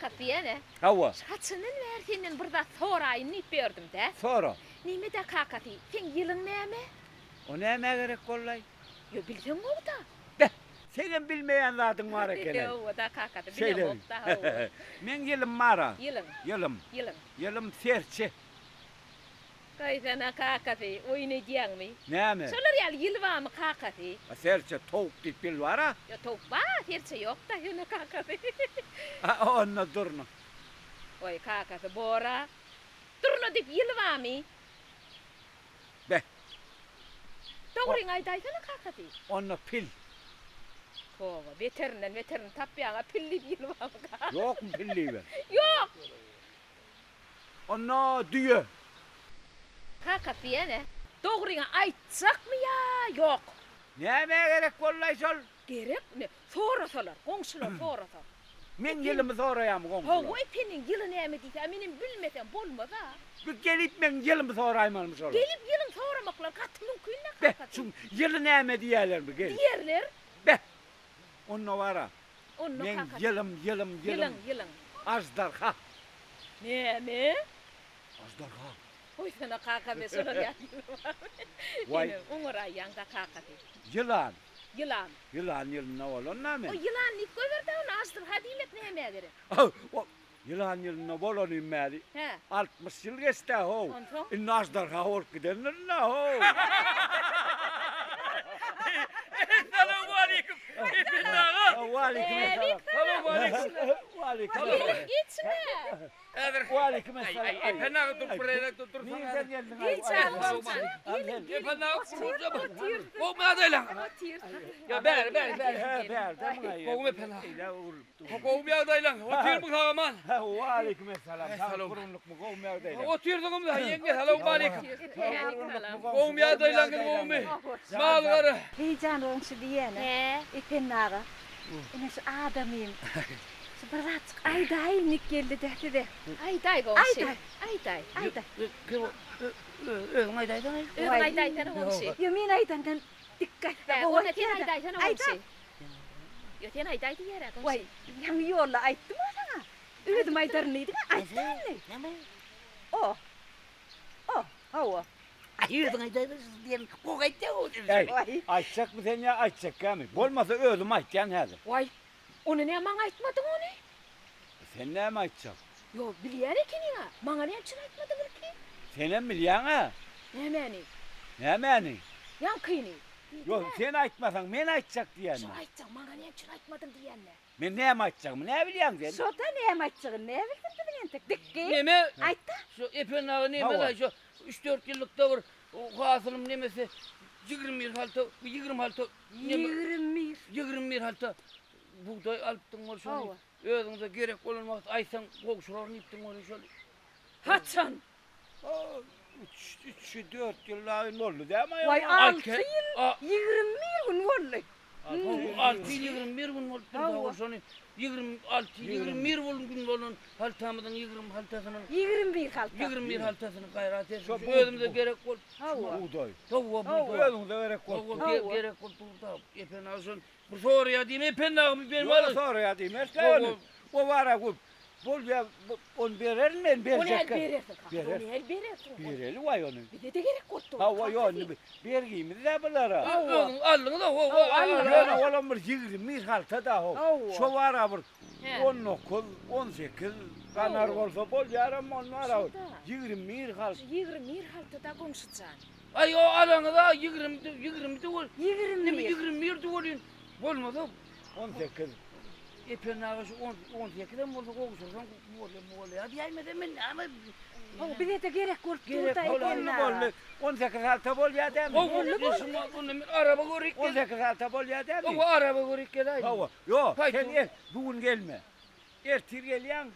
Kakasy diýene. Hawa. Haçandan bäri senden bir zat soraýyn diýip ýördüm-dä. Sora. Neme-dä kakasy, seň ýylyň näme? O nämä gerek boldy-aý? Ýo, bilseň gowy-da. Beh, seňem bilmeýän zadyň bar eken-eý. Hawa-da kakasy, bilemok-da, hawa. Meň ýylym bar-a. Ýylyň. Ýylym. Ýylyň. Ýylym serçe. Goýsana kakasy, oýun edýäňmi? Näme? Şolar ýaly ýyl barmy kakasy? A serçe, towuk diýip ýyl bar-a. Ýo, towuk bar, serçe ýok-da ýöne kakasy. A onda durna. Goý kakasy, bor-a. Durna diýip ýyl barmy? Beh. Dogryňy aýdaýsana kakasy. Onda pil. Toba, beterinden beterini tapýaň-a, pil diýip ýyl barmyka? Ýokmy pil diýibem? Ýok! Onda düýe. Kakasy ýene, Dogryňy aýtjakmy ýa ýok? Nämä gerek boldy-aý şol? Gerek, ine, sorasalar, goňşular sorasa. Meň ýylymy soraýarmy goňşular? Hawa, Epeniň ýyly näme diýse, menem bilmesem bolmaz-a. Bu gelip meň ýylymy soraýmalymy şolar? Gelip ýylyň soramaklary gaty mümkin-dä, Beh, kakasy. şuň ýyly näme diýerlermi gelip? Diýerler. Beh, onda bar-a, Onda Meň kakasy. ýylym, ýylym, ýylym. Ýylyň, ýylyň. Aždarha. Näme? Aždarha. Goýsana kakasy, şolar ýaly ýyly barmy? Waý. Senem oňaraýýaň-da kakasy. Ýylan. Ýylan. Ýylan ýylynda bolan-da men. O ýylan diýip goýber-dä ony, aždarha diýmek nämä gerek? O, ýylan ýylynda bolanym bäri. Hä. 60 ýyl geçd-ä how. Onsoň? Indi aždarha bolup gidendirin-dä how. Essalawmaleýkim. Ependi aga. Waleýkim essalam. Salowmaleýkim. Waleýkim Gelin geçme. Häzir. Waleýkim essalam. Aý, Ependi aga durup bir ýere dursaň. Nirden geldiň? Geç gelin. Ependi aga gurulja bir. Gowmy ýagdaýlaň? Otyr. Ýa bäri, bäri, bäri. Hä, bärde muňa. Gowmy Ependi aga? Eýle öwrülip dur. Gowmy ýagdaýlaň? Otyrmyň sag-aman? Hä, waleýkim essalam. Sag gurgunlykmy, gowmy ýagdaýlaň? Otyrdyňyz-a, ýeňňe, salowmaleýkim. Gowmy ýagdaýlaňyz, gowmy? Mal-gara. Heý, jan goňşy diýýän-ä, Ependi aga. Ine şu adamym. Şu bir zatjyk aýdaýyn diýip geldi-dä size. Aýdaý goňşy. Aýdaý. Aýdaý. Aýdaý. Özüň aýdaýsana. Özüň aýdaýsana goňşy. Ýo, men aýdandan dikkat gowy aýtýar-da. Sen aýdaýsana goňşy. Ýo, sen aýdaý diýýär-ä goňşy. Waý, ýaňy ýolda aýtdym-a saňa. Özüm aýdaryn diýdiň-ä, aýtdym indi. Näme? O. O, hawa. Aý, özüň aýdaýda şu diýen gowy aýtýaň o Äý, aýtjakmy sen ýa aýtjakkämi? Bolmasa özüm aýtýan häzir. Waý, ony näme maňa aýtmadyň ony? Sen näme aýtjak? Ýok, bilýän ekeniň-ä. Maňa näme üçin aýtmadyň ilki? Senem bilýäň-ä. Nämäni? Nämäni? Ýaňkyny. Ýok, sen aýtmasaň, men aýtjak diýýän. Şo aýtjak, maňa näme üçin aýtmadyň diýýän-dä. Men näme aýtjagymy näbilýäň sen? Şo-da näme aýtjagyny näbilsin biziň entek. Dikgi. Neme? Aýt-da. Şo Ependi aga neme-laý, şo üç-dört ýyllykda bir hasylym nemesi 21 halta, 20 halta neme? 21. 21 halta bugdaý alypdyň ol şony. Özüňize gerek bolan wagt aýtsaň gowşuraryn diýipdiň ony şol. Haçan? Üç, üç, dört ýyl dagy boldy dämi aýal? Waý, alty ýyl, 21 gün boldy. Alty ýyl 21 gün bolupdyr da ol şony 26, 21 bolan gün bolan haltamyzyň 20 haltasynyň. 21 halta. 21 haltasyny gaýrat etsin. Özümize gerek bolup. Hawa. Bugdaý. Hawa, bugdaý. Özüňize gerek bolup. Hawa, gerek bolup dur da. Ependi aga şony bir soraýar diýme Ependi aga benim Ýok, soraýar diýmez. O bara bu Bolýa, ony bererin men, berjek. Ony häli berersiň kaka, ony häli berersiň. Bereli waý ony. Bize-de gerek bolupdy ol. Hawa, ýok, indi bergimiz-dä bulara. Özüňiz aldyňyz-a, ho-ho. Ýöne olam bir 21 halta-da, ho. Şo bara bir 19, 18 ganar bolsa bolýaram, ony bara 21 halta. Şu 21 halta-da goňşy jan. Aý, o alaňyz-a 20, 20 döwül. 21. 21 döwülin. Bolmasa 18. Ependi aga şu on, on sekizem bolsa gowşursaň bolýa, bolýa diýäýmese men näme? Hawa, bize-de gerek bolup Gerek dur-da boldy, Ependi aga. Boldy, 18 halta bolýa dämi? Boldy, boldy. Onda men araba görüp gel. 18 halta bolýa dämi? Hawa, araba görüp geläýdim. Hawa, ýok, sen er, bu gün gelme. Ertir gelýäň,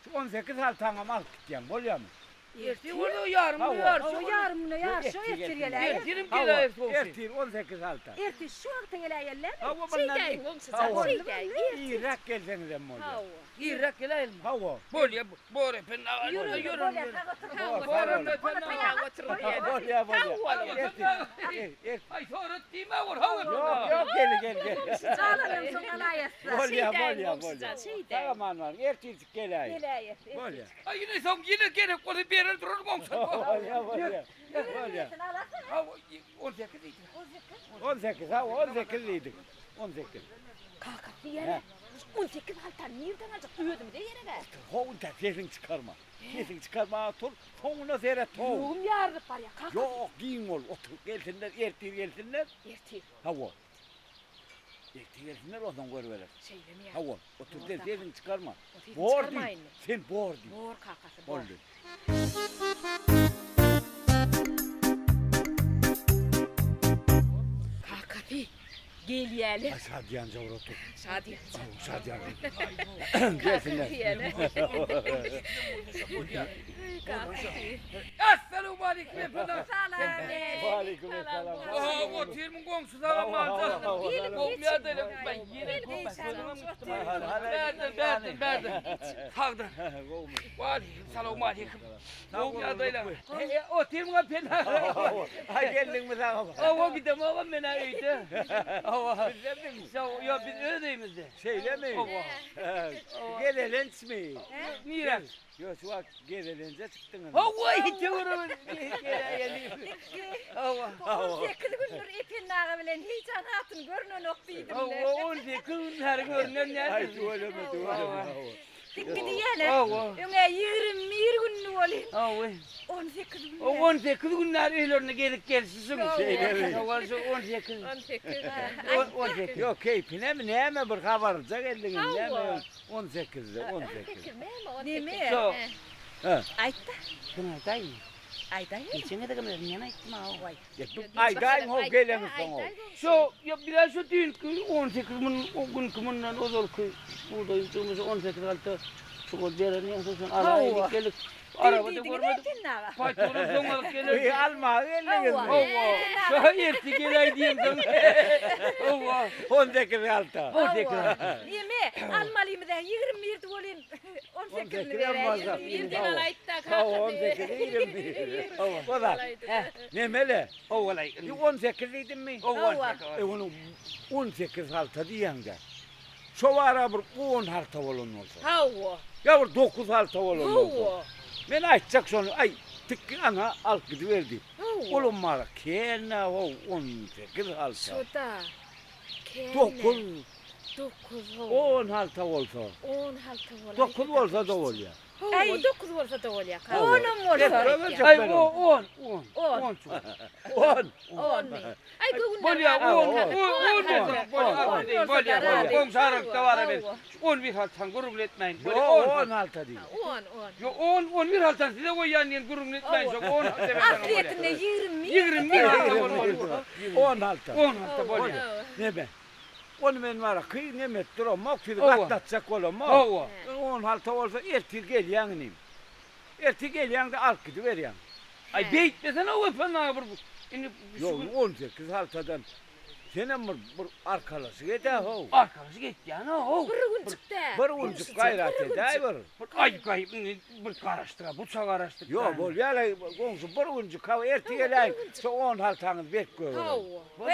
şu 18 haltaňam alyp gitýäň, bolýamy? Ertir bolsa ýarym güne ýaryşa Hawa, ýarym güne ýaryşa ertir geläýer. Ertirem geläýeris goňşy. Ertir 18 halta. Ertir şu wagta geläýelilämi? Hawa, mundan Şeýdäýiň goňşy jan, şeýdäýiň. Ertir. Irräk gelseňizem bolýar. Hawa. Irräk geläýelimi? Hawa. Bolýa, bor Ependi aga. Ýörün, Ýörün, bolýa, ýörün. sag oturyň. Sag Bor, oturyň. bor. Sag oturyň. Bolýa, bolýa. Sag boluň. Ertir. Er- Aý, sorat diýme, bor, hawa Ependi Ýok, aga. ýok, gel, gel, gel. Galanam soň alaýasda. Bolýa, Şeýdäýiň bolýa, goňşy bolýa. jan, şeýdäýiň. Sag aman baryň, ertirjik geläýiň. Geläýes. Bolýa. Aý, ýene soň ýene gerek bolsa berer durar goňşy. Bolýa, bolýa. Bolýa. Hawa, 18 diýdik. 18, hawa, 18 diýdik. 18. Kakasy ýene 18 haltany nirden aljak? Özümize gerek-ä. Ho, sesiňi çykarma. Sesiňi çykarma, tur, soňuna seret, ho. Ýüregim ýarylyp barýar, kakasy. Ýok, giň bol, otur, gelsinler, ertir gelsinler. Ertir. Hawa. Ertir gelsinler, onsoň görübereris. Şeýlemi ýa? Hawa, otur, sen sesiňi çykarma. Sesiňi Bor diý, çykarmaýynmy? sen bor diý. Bor, kakasy, bor. Boldy. Kakasy, gelýäler. Ay şadyýanja bir otur. Şadyýanja. Şadyýanja. Gelsinler. Kakasy. Assalamualeýkum efendim. Salam. Aleýkum esselam. Oha, otyrmyň goňşy salam mansa. Gowmy Ben ýene Bärden, bärden, bärden. Sagdan. Waleýkim salam aleýkum. Gowmy ýagdaýlar? Otyrmyň efendim. Ay geldiňmi saga? Awa gidem awa men öýde. Awa. Ýa biz öz öýümizde. Şeýlemi? Hawa. Gezelençmi? Nire? Ýok, şu wagt gezelenje çykdyňyz. Hawa, hiç göremez. Hawa. 18 gündür Ependi aga bilen hiç an hatyn görnenok diýdim. Hawa, 18 gün her görünen näme? Aý, tüweleme, tüweleme. Hawa. Dikki diýene. Hawa. Öňe 21 günlük bolýar. Hawa. 18 gün. O 18 günler öýlerine gelip gelişiň. Şeýlemi? Hawa, şu 18. 18. 18. Ýok, keýpine mi näme bir habarja geldiňiz, Hawa. näme? 18-de, 18. Neme? Şo. Ha. Aýtda. Şunu aýdaýyn. Aýdaýyn. Geçen gezek hem men aýtdym ha. Aýdaýyň ho geleňiz soň ho. Şo, ýa biraz şu düýnki 18 mun, o günkü mundan ozalky buğdaýyň çugumyzy 18 halta çugal beren ýa soň alaýyk gelip arabada Diýdiňiz görmedik. Ependi aga. Paýtony soň alyp Eý, geler. almaga geldiňizmi? Hawa. Şo erti geleý diýen soň. Hawa. 18 halta. 18 halta. Neme? Almalymyz 21 bolýan. 18-ni 18 hem bolsa. beräýelim. Irden alaýtda Hawa, kakasy. 18 21. Hawa. Bolar. Nemele? Howalay. 18 diýdimmi? Hawa. E onu 18 halta diýeňde. Şo bara bir 10 halta bolan bolsa. Hawa. Ýa bir 9 halta bolan bolsa. Hawa. Men aýtjak şony, aý, tikki ana alyp gidiberdi. Hawa. Olam mara kenne o 18 halta. Şoda. 9 9 hawa. 10 halta bolsa. 10 halta bolsa. 9 bolsa da bolýar. Hawa, 9 bolsa da bolýar. Onam bolsa. Ay o 10 10 On. 10 çuval. 10. 10 mi? Ay göwünler. Bolýa 10 On, 10 on, bolýa bolýa on, bolýa. Goňşy aralykda bar Hawa. evet. 11 haltan gürrüň etmäýin. Yo 10 10 halta diýdi. 10 10. Yo 10 11 haltan size goýýan diýen gürrüň etmäýin. Şo 10 halta Aslyýetinde 20. 21 halta bolmaly. 10 halta. 10 halta bolýa. Neme? Onu men bara kyn nemet duramok, sizi Hawa. gatlatjak bolamok. Hawa. 10 halta bolsa ertir gelýäň inim. Ertir gelýäň-de alyp gidiberýäň. Ay beýtmesen o öpen bir indi Ýok, 18 haltadan senem bir, bir arkalaşyk eder ho. Arkadaşı gitýän o. Bir gün çykdy. Bir uncuk gaýrat edäý bir. Bir ay gayip indi bir garaşdyk, bu ça garaşdyk. Ýok, bolýar, goňşy bir uncuk hawa ertir geläý. Şu 10 haltaňyzy berk goýuň. Hawa.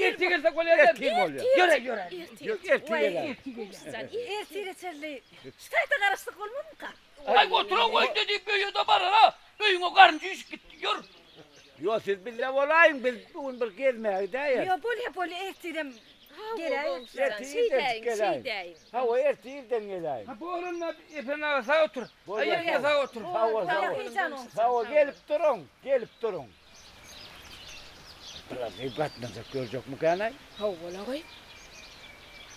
Ertir gelsek bolýar. Ertir bolýar. Ýöre ýöre. Ýok, ertir geläý. Goňşujan, Ertire çenli. Şu taýda garaşdyk bolmazmyka? Ay oturan goýda diýip öýe de barar ha. Öýüňe garynja üýşüp gitdi, ýör. Ýok, siz bizle bolaýyň, biz bugün bir gezmäge däýer. Ýo bolýa bolýa ertirem Geläý. Goňşujan, Ertir şeýdäýin, geläý. şeýdäýin. Hawa, ertirden geläý. Ha bu orunda Efen aga sag otur. Bolýar. Ay ýenge sag otur. Hawa, Bolýa hawa. heýjan olsun. Hawa, gelip duruň, gelip duruň. Biraz eý gatnajak görjekmi känay? Hawa la goý.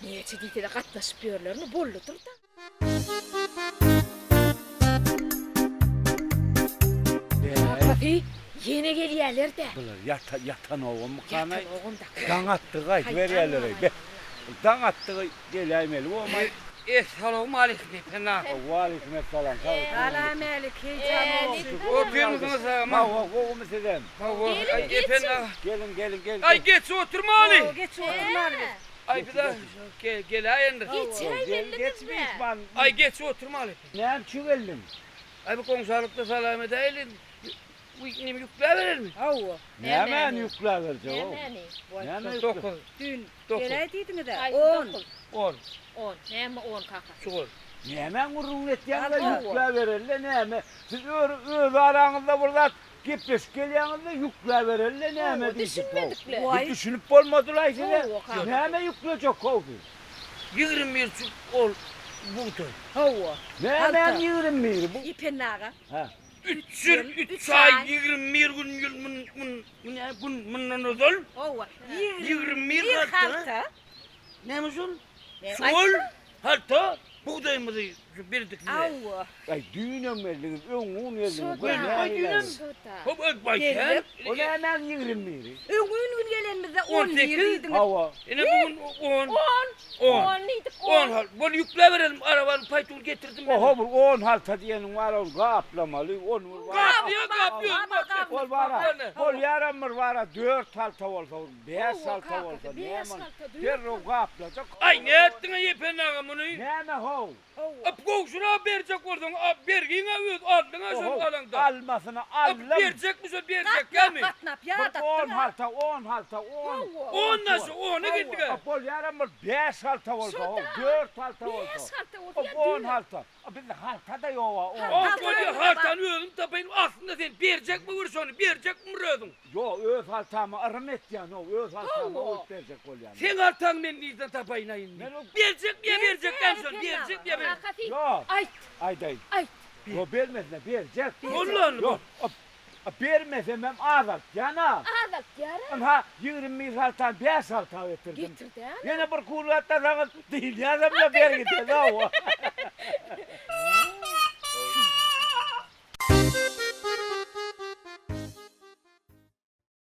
Näçe diýse-de gatnaşyp ýörlermi boldudyr da. Kakasy, ýene gelýärler-de. Bular ýata ýatan ogummy kanay? Ýatan ogum da. Daň atdygy gaýdyp berýärler. Be. Daň atdygy geläýmeli bolmaý. Essalawmaleýkim Ependi aga. Waleýkim essalam. Sag bol. Salam-älik, heýjan goňşy. Otyrmysyňyz sag-aman? Hawa, gowumy sizem? Hawa, aý Ependi aga. Geliň, geliň, gel. Aý geç oturmaly. Hawa, geç oturmaly biz. Aý biz-ä geläýendir. Gel, geç myhman. Aý geç oturmaly. Näme üçin geldiň? Aý bu goňşalykda salam edäýeli. Bu neme ýükläberermi? Hawa. Nämäni ýükläberjek-ow? Nämäni? Näme ýükle? Dokuz. Düýn Dokuz. geläý diýdiňiz-ä. Haýsy On. dokuz? On. On. Näme on kaka? Çuwal. Nämäň gürrüňini etýäňiz-le, Hawa. ýükläbereli-le näme? Siz öz araňyzda bir zat gepleşip gelýäňiz-de, ýükläbereli-le näme Hawa, diýşip-ow. düşünmedik-le. Bir düşünip bolmadylaý size. Hawa, kaka. Näme ýüklejek-ow siz? 21 çuwal ol bugdaý. Hawa. Nämäň 21-i bu? Ependi aga. Hä. Üç ýyl, üç aý, 21 gün ýyl mun mun mun gün mundan ozal. Hawa. 21 halta. Näme şol? Şol halta bugdaýymyzy berdik size. Hawa. Aý düýnem geldiňiz, öňňun geldiňiz. Aý düýnem. Hop, aý sen. O nämäň 21-i? Öňňun gün gelenimizde 11 diýdiňiz. Hawa. Ine bu gün 10. 10. 10. 10 diýdik, 10 hal. Bol ýükläberelim, arabany paýtun getirdim men. Oho bir 10 halta diýeniň bar, ol gaplamaly, on bir bar. Gaplýar, gaplýar. Ol bara, bolýaram bir bara 4 halta bolsa, 5 halta bolsa, näme? Derrew gaplajak. Aý, nätdiň-aý Ependi aga muny? Näme how? Ap gowşura berjek bolsaň, ap bergiňä öz aldyňa şol alaňda. Almasyny aldym. Ap berjekmi şol berjekkämi? Gatnap, Bir on halta, on halta, on. On naşy, ona geldik-ä. Ap bolýaram bir bäş halta bolsa, ho, dört halta bolsa. Bäş halta bolsa ýa Ap on dört. halta. A bizde halta-da ýog-a, on. Ap bolýa, haltany özüm tapaýyn, aslynda sen berjekmi bir şony, berjekmi bir özüň? Ýok, öz haltama yrym etýän-ow, öz haltama goýup berjek bolýan. Seň haltaňy men nirden tapaýyn-aý indi? Berjekmi ýa berjek däl şony, berjekmi ýa berjek? Kakasy, Ýok. aýt. Aýdaýyn. Aýt. Ýok, bermesine berjek. Bollan. Ýok, bermesemem azaltýan-a. Azaltýar-a. Ynha, 21 haltany bäş halta getirdim. Getirdi-ä. Ýene bir kuwwatlasaňyz, diýilýänem-le bergiden-ow.